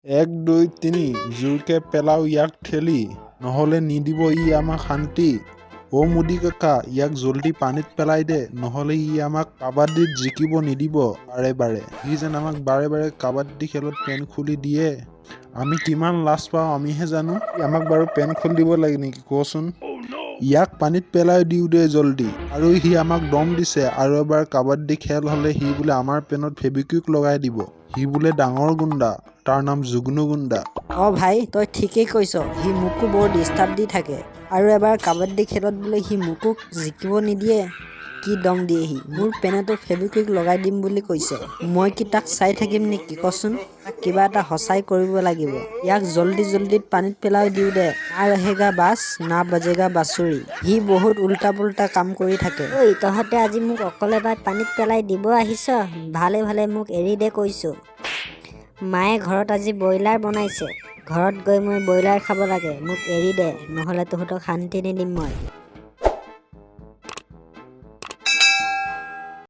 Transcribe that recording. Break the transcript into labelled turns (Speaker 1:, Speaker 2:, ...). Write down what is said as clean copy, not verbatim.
Speaker 1: এক, দুই, তিনি, জোৰকে পেলাও ইয়াক ঠেলি, নহ'লে নিদিব ই আমাক শান্তি। অ' মোদী কাকা, ইয়াক জলদি পানীত পেলাই দে, নহ'লে ই আমাক কাবাডীত জিকিব নিদিব বাৰে বাৰে। সি যেন আমাক বাৰে বাৰে কাবাডী খেলত পেন খুলি দিয়ে। আমি কিমান লাজ পাওঁ আমিহে জানো। আমাক বাৰু পেন খুলি দিব লাগে নেকি কচোন? ইয়াক পানীত পেলাই দিওঁ দে জলদি। আৰু সি আমাক দম দিছে, আৰু এবাৰ কাবাডী খেল হ'লে সি বোলে আমাৰ পেনত ফেভিকুইক লগাই দিব। সি বোলে ডাঙৰ গুণ্ডা, তাৰ নাম জুগনু গুণ্ডা।
Speaker 2: অঁ ভাই, তই ঠিকেই কৈছ, সি মোকো বৰ ডিষ্টাৰ্ব দি থাকে। আৰু এবাৰ কাবাডী খেলত বোলে সি মোকো জিকিব নিদিয়ে। কি দম দিয়ে সি, মোৰ পেনতো ফেভিকুইক লগাই দিম বুলি কৈছে। মই কি তাক চাই থাকিম নেকি কচোন? তাক কিবা এটা সঁচাই কৰিব লাগিব। ইয়াক জলদি জলদি পানীত পেলাই দিওঁ দে। না ৰহেগা বাছ, না বাজেগা বাঁচুৰি। সি বহুত উল্টা পুল্টা কাম কৰি থাকে।
Speaker 3: ঐ, তহঁতে আজি মোক অকলে পাই পানীত পেলাই দিব আহিছ? ভালে ভালে মোক এৰি দে কৈছোঁ। মায়ে ঘৰত আজি ব্ৰইলাৰ বনাইছে, ঘৰত গৈ মই ব্ৰইলাৰ খাব লাগে। মোক এৰি দে, নহ'লে তহঁতক শান্তি নিদিম মই।